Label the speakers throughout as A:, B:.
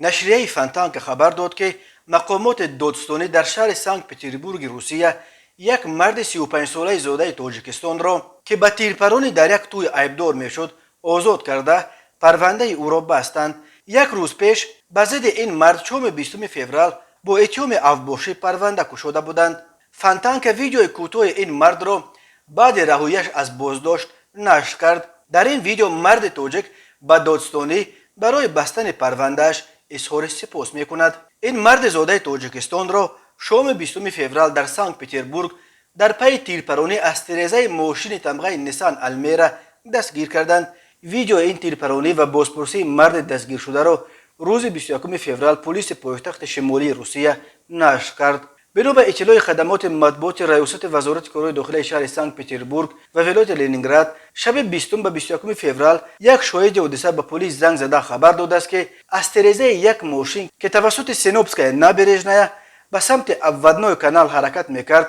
A: Нашрияи Фонтанка хабар дод, ки мақомоти додстонӣ дар шаҳри Санкт Петербурги Русия як марди 35-солаи зодаи Тоҷикистонро, ки ба тирпаронӣ дар як тӯй айбдор мешуд, озод карда, парвандаи ӯро бастанд. Як рӯз пеш ба зидди ин мард шоми 20 феврал бо иттиҳоми авбошӣ парванда кушода буданд. Фонтанка видеои кӯтоҳи ин мардро баъди раҳояш аз боздошт нашр кард. Дар ин видео марди тоҷик ба додстонӣ барои бастани парвандааш изҳори сипос мекунад. Ин марди зодаи Тоҷикистонро шоми 20 феврал дар Санкт Петербург дар пайи тирпаронӣ аз тирезаи мошини тамғаи Ниссан Алмера дастгир карданд. Видеои ин тирпаронӣ ва бозпурсии марди дастгиршударо рӯзи 21 феврал полиси пойтахти шимолии Русия нашр кард. Бино ба иттилои хадамоти матбуоти раёсати Вазорати корҳои дохилаи шаҳри Санкт Петербург ва вилояти Ленинград, шаби 20 ба 21 феврал як шоҳиди ҳодиса ба полис занг зада хабар додааст, ки аз терезаи як мошин, ки тавассути Сенопская набережная ба самти Обводной канал ҳаракат мекард,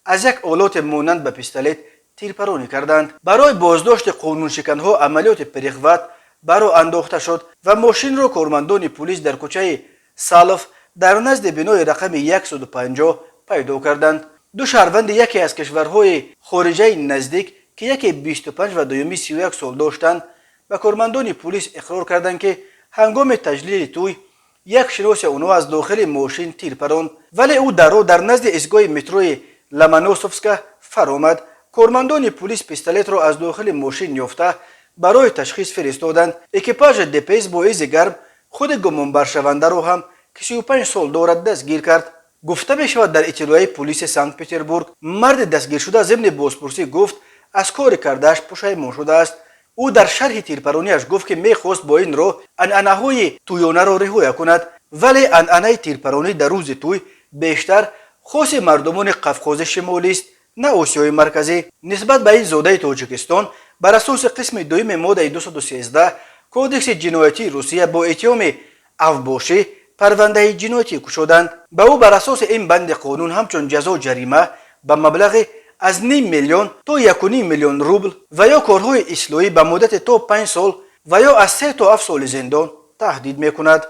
A: аз як олоти монанд ба пистолет тирпаронӣ карданд. Барои боздошти қонуншиканҳо амалиёти перехват ба роҳ андохта шуд ва мошинро кормандони пулис дар кӯчаи Салов дар назди бинои рақами 150 пайдо карданд. Ду шаҳрванди яке аз кишварҳои хориҷаи наздик, ки яке 25 ва дуюми 31 сол доштанд, ба кормандони пулис иқрор карданд, ки ҳангоми таҷлили тӯй як шиноси онҳо аз дохили мошин тир паронд, вале ӯ дарро дар назди истгоҳи метрои Ломоносовска фаромад. Кормандони пулис пистолетро аз дохили мошин ёфта, барои ташхис фиристоданд. Экипажи ДПС бо изи гарм худи гумонбаршавандаро ҳам, ки 35 сол дорад, дастгир кард, гуфта мешавад дар иттилоияи пулиси Санкт Петербург. Марди дастгиршуда зимни бозпурсӣ гуфт, аз кори кардааш пушаймон шудааст. Ӯ дар шарҳи тирпарониаш гуфт, ки мехост бо ин роҳ анъанаҳои тӯёнаро риҳоя кунад, вале анъанаи тирпаронӣ дар рӯзи тӯй бештар хоси мардумони Қавқози Шимолист, на Осиёи Марказӣ. Нисбат ба ин зодаи Тоҷикистон бар асоси қисми дуюми моддаи 213 Кодекси ҷиноятии Русия бо иттиҳоми авбошӣ парвандаи ҷиноятӣ кушоданд. Ба ӯ бар асоси ин банди қонун ҳамчун ҷазо ҷарима ба маблағи аз ним миллион то 1,5 миллион рубл ва ё корҳои ислоҳӣ ба муддати то 5 сол ва ё аз 3 то 7 соли зиндон таҳдид мекунад.